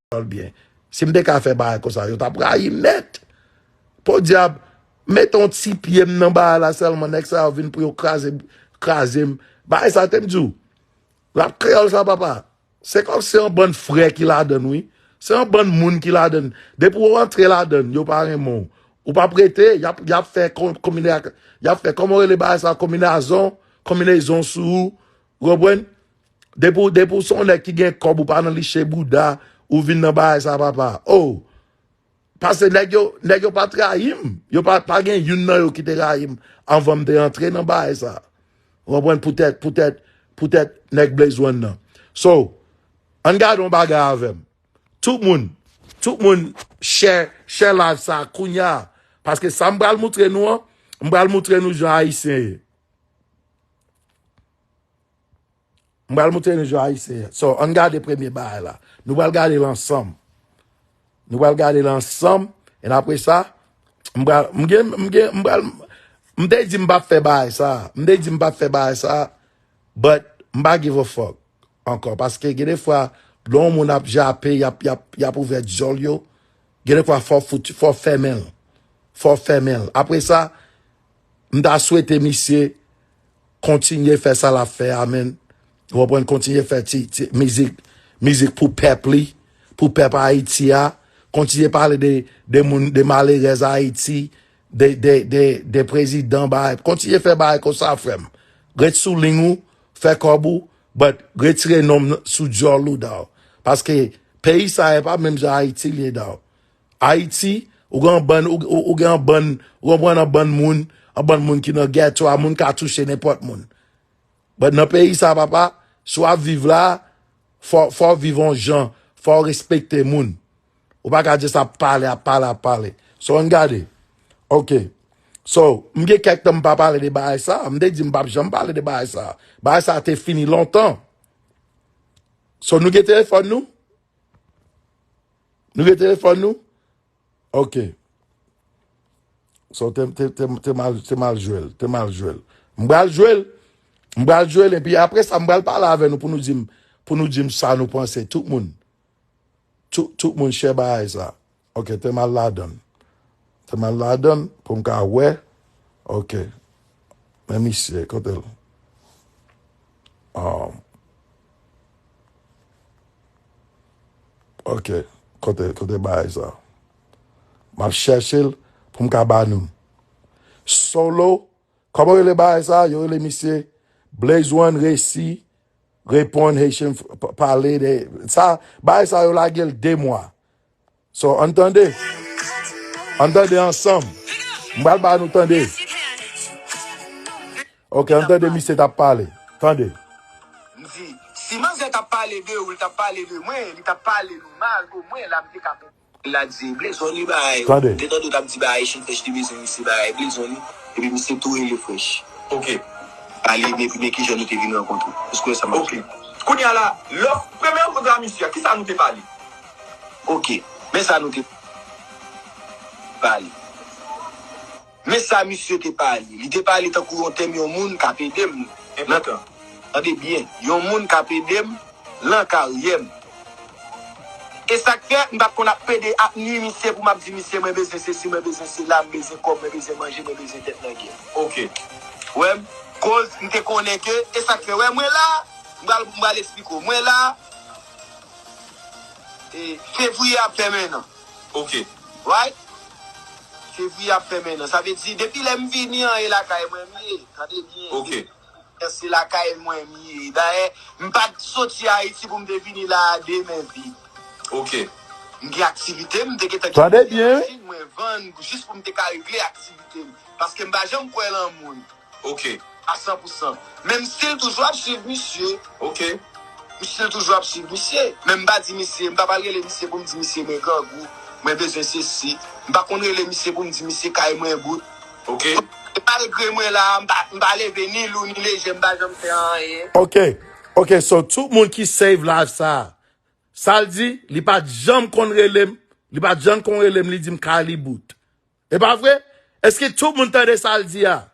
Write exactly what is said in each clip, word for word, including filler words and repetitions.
kreyòl byen. Si m te ka fè bagay konsa, yo t ap rayi m nèt. Podyab, mete yon ti pye m nan bagay la sèlman, nèg sa yo vin pou yo kraze, kraze m. Bagay sa te m di w, rap kreyòl sa, papa, se kòm se yon bann frè ki ladann, wi. Se yon bann moun ki ladann. Depi w antre ladann, yo pa renmen w. Ou p ap rete, y ap, y ap fè kon-, konbine-, y ap fè, kòman w rele bagay sa, konbinazon, konbinezon sou ou, ou konprann? Depi w, depi w se yon nèg ki gen kòb, ou pa nan liche bouda, ou vin nan bagay sa, papa. Oh! Paske nèg yo, nèg yo pa t rayi m. Yo pa, pa gen youn nan yo ki te rayi m anvan m te antre nan bagay sa. Ou konprann? Poutèt, poutèt, poutèt nèg Blaze One nan. So, ann gade yon bagay avè m. Tout moun, tout moun share, share live sa kounya. Paske sa m pral moutre nou an, m pral moutre nou jan Ayisyen ye. M pral moutre nou jan Ayisyen ye. So, ann gade premye bagay la. Nou pral gade l ansanm. Nou pral gade l ansanm. And apre sa, m pral, m gen, m gen, m pral, m te di m p ap fè bagay sa. M te di m p ap fè bagay sa. But, m pa give a fuck ankò. Paske gen de fwa, lè yon moun ap jape, y ap, y ap, y ap ouvè dyòl yo. Gen de fwa, fò w fout, fò w fèmen l. Fò w fèmen l. Apre sa, m ta swete misye kontinye fè sa l ap fè a, man. Ou konprann? Kontinye fè ti, ti mizik, mizik pou pèp li, pou pèp Ayiti a. Kontinye pale de, de moun, de malerèz Ayiti, de, de, de, de prezidan, bagay. Kontinye fè bagay konsa, frè m. Ret sou liy ou, fè kòb ou, but retire non m sou dyòl ou, dawg. Paske peyi sa a pa menm jan Ayiti l ye, dawg. Ayiti, ou gen yon bann, ou, ou, ou gen yon bann, ou konprann, yon bann moun, yon bann moun ki nan ghetto a, moun ka touche nenpòt moun. But nan peyi sa, papa, si w ap viv la, fò, fò w viv yon jan, fò w respekte moun. Ou pa ka just ap pale, ap pale, ap pale. So, ann gade. Ok. So, m gen kèk tan m pa pale de bagay sa. M te di m p ap janm pale de bagay sa. Bagay sa te fini lontan. So, nou gen telefòn nou? Nou gen telefòn nou? Ok. So, te, te, te, te mal, te mal jwe l. Te mal jwe l. M pral jwe l. M pral jwe l. Epi apre sa, m pral pale avè nou pou nou di m, pou nou di m sa nou panse. Tout moun. Tout, tout moun share bagay sa. Ok, te mal ladann. Te mal ladann pou m ka wè. Ok. Men misye, kote l? Ah. Ok, kote, kote bagay sa? M ap chèche l pou m ka ba nou. Solo, kòman yo rele bagay sa? Yo rele misye Blaze One Resi, reponn Haitian f-, p-, pale de sa. Bagay sa yo lage l de mwa. So, ann tande. Ann tande ansanm. M pral ba nou tande. Ok, ann tande misye t ap pale. Tande. M di, si manzè t ap pale de ou, li t ap pale de mwen, li t ap pale nou mal, omwen la m te ka konprann. La di, Blaze One li bay. Tande. M te tande w t ap di bay Haitian Fresh li bezwen misye bay Blaze One li, epi misye tou rele Fresh. Ok. Pale, men, men kijan nou te vin rankontre. Èske w wè sa m ap di? Ok. Kounye a la, lè premye rankontre a misye a, kisa nou te pale? Ok. Men sa nou te pale. Men sa misye te pale. Li te pale tankou yon tèm yon moun k ap ede m. Enpòtan. Tande byen. Yon moun k ap ede m lan karyè m. E sa k fè, m p ap konn ap pede ap nwi misye pou m ap di misye, mwen bezwen sesi, mwen bezwen sela, m bezwen kòb, mwen bezwen manje, mwen bezwen tèt nan gè. Ok. Wè m, koz m te konnen ke, e sa k fè, wè mwen la, m pral, m pral eksplike w. Mwen la, e, fevriye ap fè men an. Ok. Right? Fevriye ap fè men an. Sa vle di, depi lè m vini an, e lakay mwen m ye. Tande byen. Ok. Depi se lakay mwen m ye. Dayè, m pa t soti Ayiti pou m te vini la a de men vid. Ok. M gen aktivite m, m te gentan gen plizyè machin, mwen vann jis pou m te ka regle aktivite m. Paske m pa janm kwè lan moun. Ok. A san pou san. Men m still toujou ap swiv misye. Ok. M still toujou ap swiv misye. Men m pa di misye, m pa pral rele misye pou m di misye mwen grangou, mwen bezwen sesi. M pa konn rele misye pou m di misye kay mwen bout. Ok. E malgre mwen la, m pa, m pa leve ni lou ni leje, m pa janm fè anyen. Ok. Ok, so tout moun ki save live sa, sa l di, li pa t janm konn rele m, li pa t janm konn rele m, li di m kay li bout. E pa vre? Èske tout moun tande sa l di a?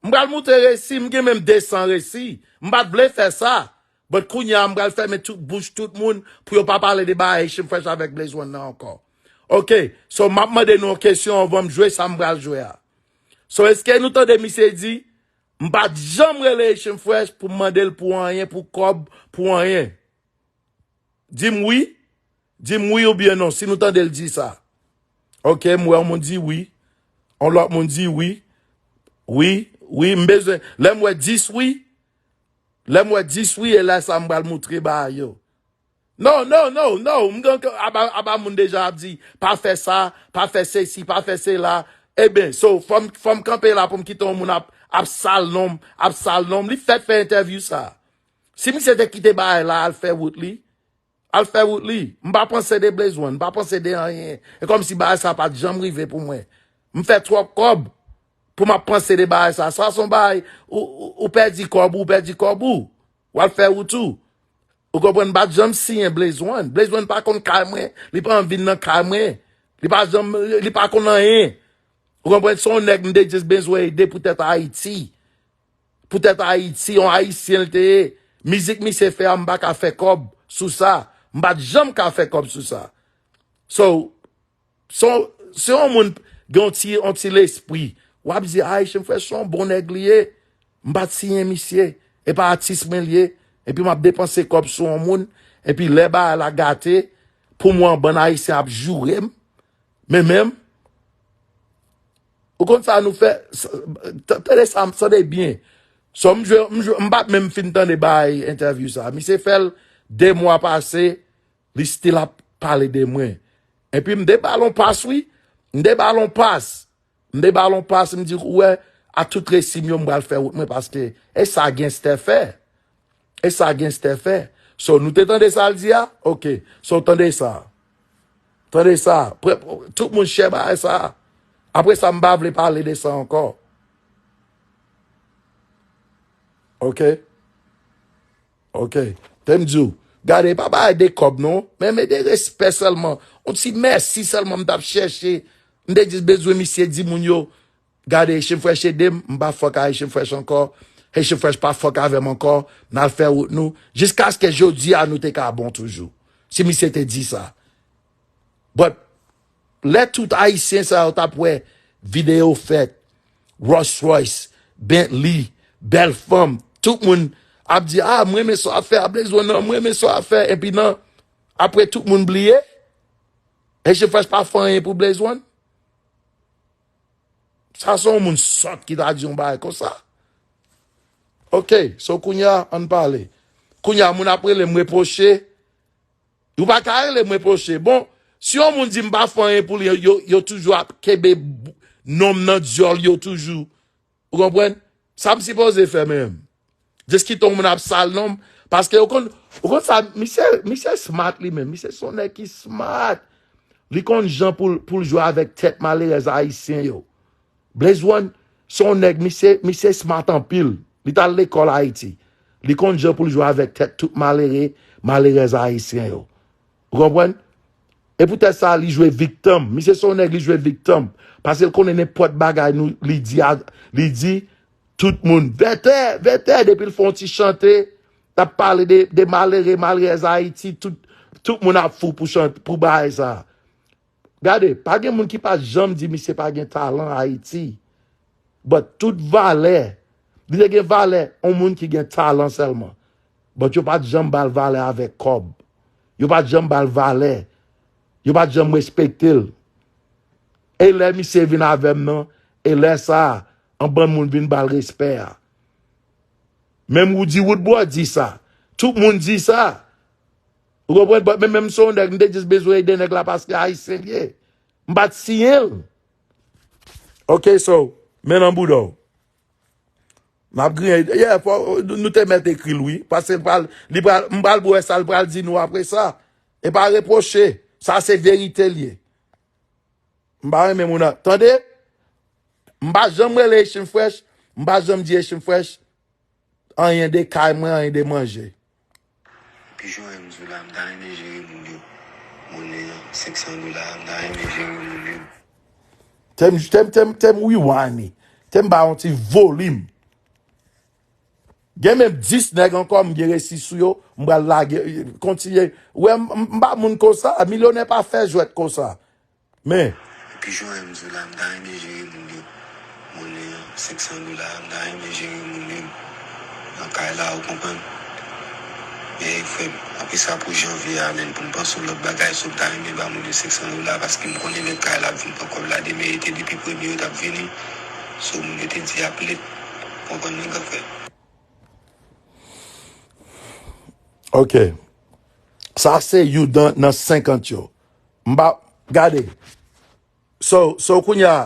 M pral moutre resi, m gen menm de san resi. M pa t vle fè sa. But kounye a, m pral fèmen tout bouch tout moun pou yo pa pale de bagay Haitian Fresh avèk Blaze One nan ankò. Ok, so m ap mande nou yon kesyon anvan m jwe sa m pral jwe a. So, èske nou tande misye di, m pa t janm rele Haitian Fresh pou m mande l pou anyen, pou kòb, pou anyen? Di m wi, di m wi oubyen non, si nou tande l di sa. Ok, m wè yon moun di wi, yon lòt moun di wi. Wi, wi, m bezwen, lè m wè dis wi, lè m wè dis wi, e lè sa m pral moutre bagay yo. No, no, no, no. M gen aba, aba moun deja ap di, pa fè sa, pa fè sesi, pa fè sela. Eben, so, fò m, fò m kanpe la pou m kite yon moun ap, ap sal non m, ap sal non m. Li fèk fè entèvyou sa. Si misye te kite bagay la, al fè wout li, al fè wout li. M pa panse de Blaze One, m pa panse de anyen. E kòmsi bagay sa pa t janm rive pou mwen. M fè twòp kòb pou m ap panse de bagay sa. Sa se yon bagay, ou, ou, ou pèdi kòb ou, ou pèdi kòb ou. W al fè wout ou. Ou konprann, m pa t janm siyen Blaze One. Blaze One pa konn kay mwen. Li pa anvi nan kay mwen. Li pa janm, li pa konn anyen. Ou konprann, se yon nèg m te just bezwen ede poutèt Ayiti. Poutèt Ayiti, yon Ayisyen l te ye. Mizik misye fè a, m pa ka fè kòb sou sa. M pa t janm ka fè kòb sou sa. So, Se yon, se yon moun gen yon ti, yon ti lespri. W ap di, Haitian Fresh se yon bon nèg li ye. M pa t siyen misye. E pa atis mwen li ye. Epi m ap depanse kòb sou yon moun. Epi lè bagay la gate, pou mwen, bann Ayisyen ap joure m. Men menm, ou konn sa nou fè? S-, t-, tande sa, tande byen. So, m jwe, m jwe, m pa t menm fin tande bay entèvyou sa. Misye fè l de mwa pase, li still ap pale de mwen. Epi m de ba l on pas, wi. M de ba l on pas. M de ba l on pas, m di, ou wè, a tout resi m yo, m pral fè wout mwen paske e sa genstè fè. E sa genstè fè. So, nou te tande sa l di a? Ok. So, tande sa. Tande sa. Pre-, tout moun share bagay sa. Apre sa, m pa vle pale de sa ankò. Ok? Ok. Te m di w, gade, pa bagay de kòb non, men, men de respè sèlman. On ti mèsi sèlman m t ap chèche. M te jis bezwen misye di moun yo, gade, Haitian Fresh ede m, m pa fuck a Haitian Fresh ankò. Haitian Fresh pa fuck avè m ankò. N al fè wout nou. Jiskaske jodi a nou te ka bon toujou. Si misye te di sa. But lè tout Ayisyen sa yo t ap wè videyo fèt, Rolls Royce, Bentley, bèl fanm, tout moun ap di, ah, m renmen sa w ap fè a, Blaze One nan, m renmen sa w ap fè. Epi nan, apre tout moun bliye, Haitian Fresh pa fè anyen pou Blaze One. Sa se yon moun sòt ki ta di yon bagay konsa. Ok, so kounye a, ann pale. Kounye a, moun ap rele m repwoche. Ou pa ka rele m repwoche. Bon, si yon moun di m pa fè anyen pou li, yo, yo toujou ap kenbe non m nan dyòl yo toujou. Ou konprann? Sa m sipoze fè menm? Jis kite yon moun ap sal non m. Paske ou konn, ou konn sa, misye, misye smart li menm. Misye se yon nèg ki smart. Li konn jan pou l, pou l jwe avèk tèt malerèz ayisyen yo. Blaze One, se yon nèg, misye, misye smart anpil. Li t al lekòl Ayiti. Li konn jan pou l jwe avèk tèt tout malere, malerèz ayisyen yo. Ou konprann? E poutèt sa, li jwe viktim. Misye se yon nèg, li jwe viktim. Paske l konnen nenpòt bagay nou, li di a, li di, tout moun, vètè, vètè, depi l fè yon ti chante, l ap pale de, de malere, malerèz Ayiti, tout, tout moun ap fou pou chante, pou bagay sa. Gade, pa gen moun ki pa janm di misye pa gen talan Ayiti. But tout valè, li te gen valè, yon moun ki gen talan sèlman. But yo pa t janm ba l valè avèk kòb. Yo pa t janm ba l valè. Yo pa t janm respekte l. E lè misye vin avè m nan, e lè sa a, yon bann moun vin ba l respè a. Menm Roody Woodboy di sa. Tout moun di sa. Ou konprann? But men, menm si yon nèg, m te jis bezwen ede nèg la paske ayisyen l ye. M pa t siyen l. Ok, so, men nan bouda w. M ap griyen. Yeah, fò, nou te mèt ekri l, wi. Paske l pral, li pral, m pral wè sa l pral di nou apre sa. E pa repwoche. Sa se verite l ye. M pa renmen moun nan. Tande? M pa janm rele Haitian Fresh. M pa janm di Haitian Fresh anyen de kay mwen, anyen de manje. Pijon M di w la, m ta renmen jere moun yo. Monnen an, senk san dola, m ta renmen jere moun yo. Tem, tem, tem, tem rewind li. Tem ba yon ti volim. Gen menm dis nèg ankò m gen resi sou yo, m pral lage, kontinye. Ou wè, m, m, m pa moun konsa, milyonè pa fè jwèt konsa. Men. Epi jan m di w la, m ta renmen jere moun yo. Monnen an, senk san dola, m ta renmen jere moun yo. Nan kay la, ou konprann? Men, frè m, apre sa pou janvye a, menm pou m panse yon lòt bagay, so m ta renmen ba moun yo senk san dola, paske m konnen mèt kay la ap vin pran kòb la demen, e te depi premye yo t ap vini. So, moun yo te di ap late. Konprann mwen, gran frè? Ok. Sa se youn nan, nan senkant yo. M pa, gade. So, so kounye a,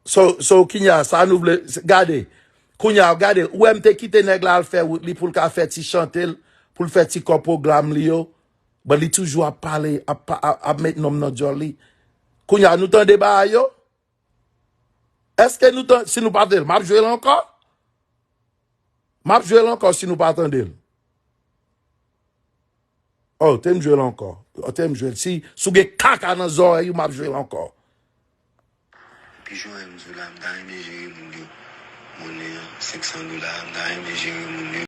so, so kounye a, sa nou vle, gade. Kounye a, gade, ou wè m te kite nèg la al fè wout li pou l ka fè ti chante l, pou l fè ti kòpoglam li yo. Bon, li toujou ap pale, ap, pa- ap, ap met nonm nan dyòl li. Kounye a, nou tande bagay yo? Èske nou tan, si nou pa tande l, m ap jwe l ankò? M ap jwe l ankò si nou pa tande l. Oh, te m jwe l ankò. Oh, te m jwe l. Si, si w gen kaka nan zòrèy ou, m ap jwe l ankò. Epi jan m di w la, m ta renmen jere moun yo. Monnen an, senk san dola, m ta renmen jere moun yo.